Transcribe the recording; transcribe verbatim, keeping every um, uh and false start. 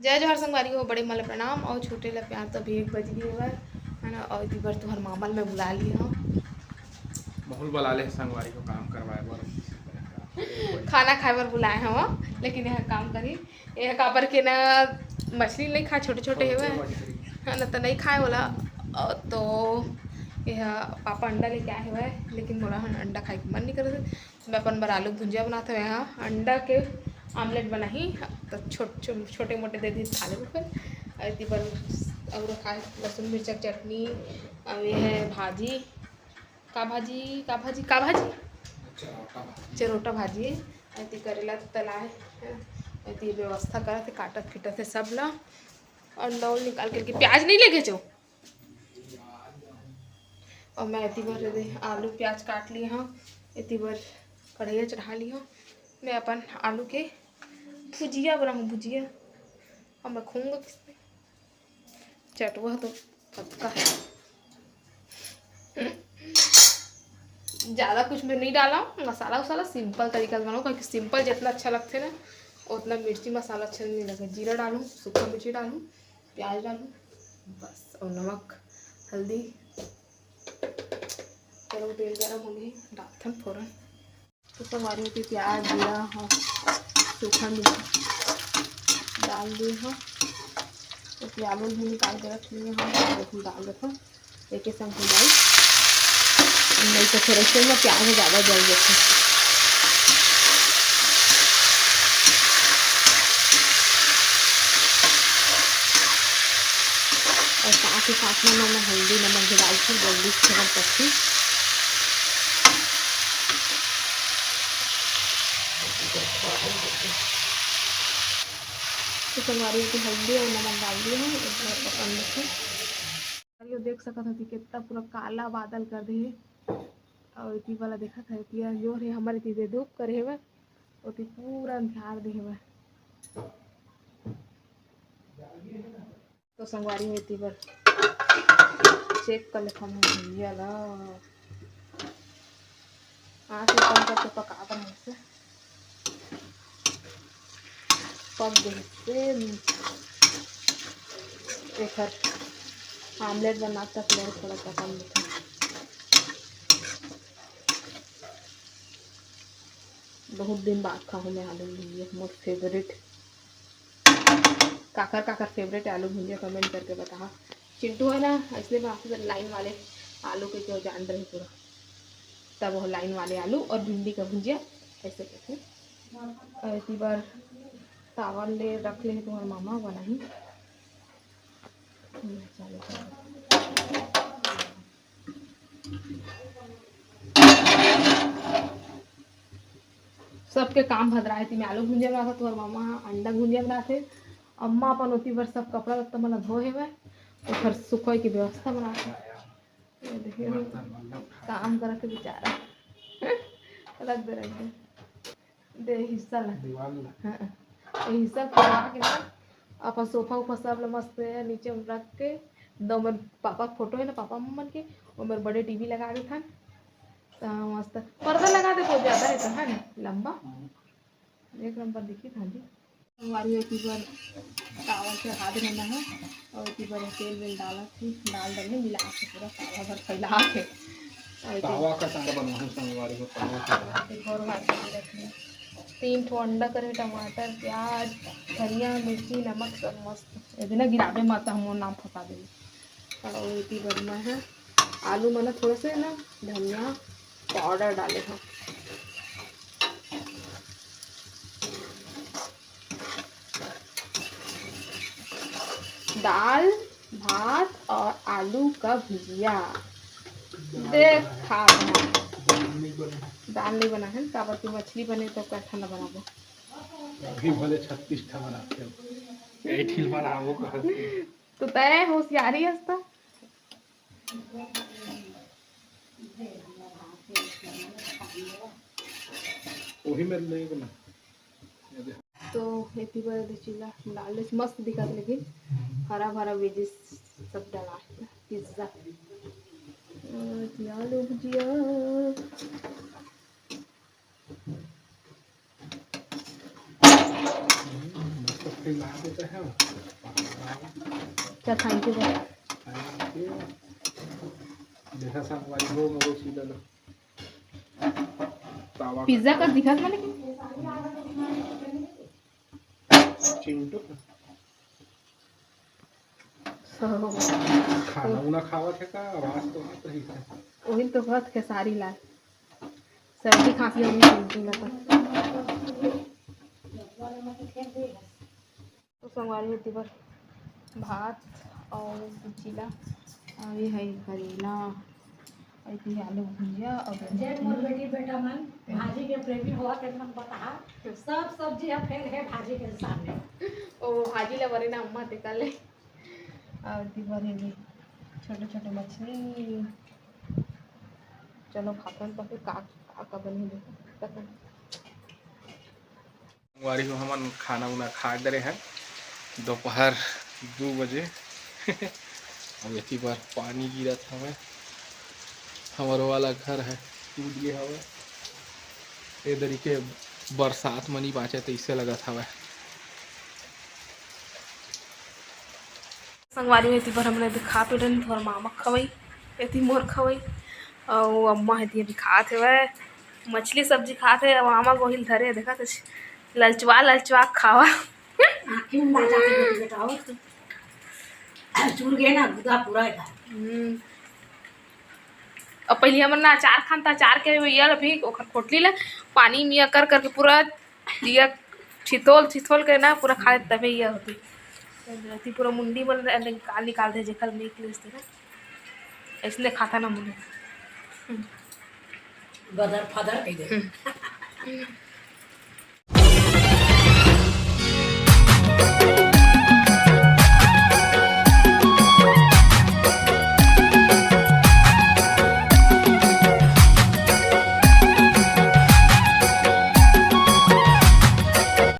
जय जोहार संगवारी हो, बड़े मन ला प्रणाम और छोटे ला प्यार। तो अभी एक बज गे हवय, है ना, और इति बर तुहर मामा ल मैं बुला लिए हूँ। महू ल बुला ले संगवारी हो काम करवाए बर। खाना खाए बर बुलाए हवं, लेकिन यह काम करी, यह काबर के ना मछली नहीं खाए, छोटे छोटे हवय, है ना, तो नहीं खाए वाला। और तो यह पापा अंडा लेके आए हवय, लेकिन मोला अंडा खाए के मन नहीं करत हे। मैं अपन बर आलू भुंजिया बनात हवं, यहाँ अंडा के आमलेट बनाही, तो छोट छोट छोटे मोटे दे दी खा लेबो फिर। और इति बर और खाए लहसुन मिर्चा के चटनी, और ये है भाजी, का भाजी, का भाजी, का भाजी? चरोटा भाजी। चरोटा भाजी है। अति करेला तो तला है, है। अति व्यवस्था करत है, काटत फिटत है सब ला। और नौल निकाल के, के प्याज नहीं लेके चो। और मैं इति बर दे आलू प्याज काट लिए हूँ, इति बर कढ़ैया चढ़ा ली हूँ। मैं अपन आलू के भुजिया बनाऊँ, भुजिया। और मैं खाऊंगा किसमें? चटवा तो पक्का है। ज्यादा कुछ मैं नहीं डाला मसाला उसाला, सिंपल तरीका से बनाऊँ, क्योंकि सिंपल जितना अच्छा लगते ना, उतना मिर्ची मसाला अच्छा नहीं लगे। जीरा डालूँ, सूखा मिर्ची डालूँ, प्याज डालूँ, बस, और नमक, हल्दी। चलो, तेल गरम हो गई, डालथन फोरन। तो संगवारी हो, प्याज, जीरा और सूखा मिर्च डाल दिए हूँ। तो प्याज भी निकाल के रख लिए हूँ, और भी डाल देते हैं एक एक संग हो जाए, नहीं तो फिर ऐसे में प्याज ज़्यादा जल जाते हैं। और साथ ही साथ में मैं हल्दी नमक भी डाल के जल्दी से गरम करती। तो संगवारी हो, हल्दी और नमक डाल दिए हैं, एक बार पकड़ लेते हैं। संगवारी हो, देख सकत हो कि कितना पूरा काला बादल कर दे है। और इति वाला देखत है कि जो रे हमारे तीजे धूप करे हवे, ओती पूरा अंधियार दे हवे। तो संगवारी हो, इति बर चेक कर लेथन हम भुजिया ला। आँच ला कम करके पका बर हमसे पक गए से एकर आमलेट बनात तक ले थोड़ा पका लेथन। बहुत दिन बाद खाहूँ मैं आलू भुजिया, मोर फेवरेट। काकर काकर फेवरेट आलू भुजिया, कमेंट करके बताहा। चिंटू है ना, इसलिए बनाते थे लाइन वाले आलू के, क्यों जान रहे पूरा, तब वो लाइन वाले आलू और भिंडी का भुजिया ऐसे करके। और इसी बार तावा ले रख ले तुम्हारे मामा बनाही। चालू कर। सबके काम भदराए, तिमे आलू भुंजिया बनाथे, तोहर मामा ह अंडा भुंजिया बनाथे, अम्मा अपन ओती बर सब कपड़ा लत्ता मन ला धोए हेवय, ओखर सुखोए के व्यवस्था बनाथे। ये देखिए, काम करत हे बेचारा। रख दे, रख दे। दे हिस्सा ला। दीवार ला। हाँ। ये हिस्सा ला करवा के ना, अपन सोफा उफा सब ला मस्त नीचे में रख के, दो मन पापा के फोटो है ना, पापा मम्मन के, ओमेर बड़े टीवी लगा देथन। त मस्त पर्दा लगा दे, बहुत ज्यादा है तो, है ना, लंबा। हम्म। एक नंबर दिखी थाली। संगवारी हो, एती बर तावा चढ़ा दे रहना है और एती बर तेल वेल डालत ही, डाल डलने मिला के पूरा तावा भर फैला के। और एती तावा का तावा बनवा है संगवारी हो, तावा का। एक और बात ये रखनी, तीन ठो अंडा करे, टमाटर, प्याज, धनिया, मिर्ची, नमक सब मस्त। एदे ना गिराबे मत, हम नाम फंसा देबे। और एती बर मैं ह आलू में ना थोड़ा सा ना धनिया पाउडर डाले हूँ। दाल, भात और आलू का भुजिया। देख खा बना। दाल नहीं बना है। दाल नहीं बना है, काबर की मछली बने तो कैठा ना बनाबो। अभी भले छत्तीस ठा बनाते हो, एक ही बनाबो कहते। तो तय होशियारी हस्ता। वही मेरे लिए बना। तो एती बर दे चिल्ला लाल मस्त दिखत, लेकिन हरा भरा वेजिस सब डला है। पिज्जा, आलू भुजिया। खिला देते हैं। चल, thank you बोल। देखा संगवारी हो मोरो सीधा लो। तावा पिज्जा का दिखत ना लेकिन। चिंटू। खाना उना खावत हे का? आवाज तो आत रही है। वही तो कहत खेसारी लाल। सर्दी खांसी होगी चिंटू ला तो। तो संगवारी होती बर भात और चिला और ये है करेला और ये आलू भुजिया और जय मोर बेटी बेटा मन, भाजी के प्रेमी होवा के मन बता, सब सब्जी ह फेल है भाजी के सामने। ओ भाजी ला बरे ना अम्मा ते काले। और दी बरे भी छोटे छोटे मछली। चलो खातन तो फिर का का, का बने देखो। संगवारी हो, हमन खाना उना खा डरे हैं दोपहर दू बजे। अब एती बर पानी गिरत हवय, हमरो वाला घर है टूट गे हवय। ए दरी के बरसात म नी बांचे तइसे लगत हवय। संगवारी हो, एती बर हमन एती खा पी डरेन, तोर मामा खवई, एती मोर खवई, अउ अम्मा एती अभी खात हेवय, मछली सब्जी खात हे, अउ आमा गोहिल धरे हे, देखत हे, ललचवा ललचवा खावा। आँखी में मजा आती है बेटा, और तो चूर गए ना, गुदा पूरा है। हम्म। अब पहले हमन ना अचार खान, त अचार के ये ल भी ओखर खोटली ले पानी में कर करके पूरा दिया छितोल छितोल के ना पूरा खा लेते, तबे ये होती। अति पूरा मुंडी मन निकाल निकाल दे, जेकर निकले ना, इसने खाता ना मुने। गदर फदर कह दे। हम्म।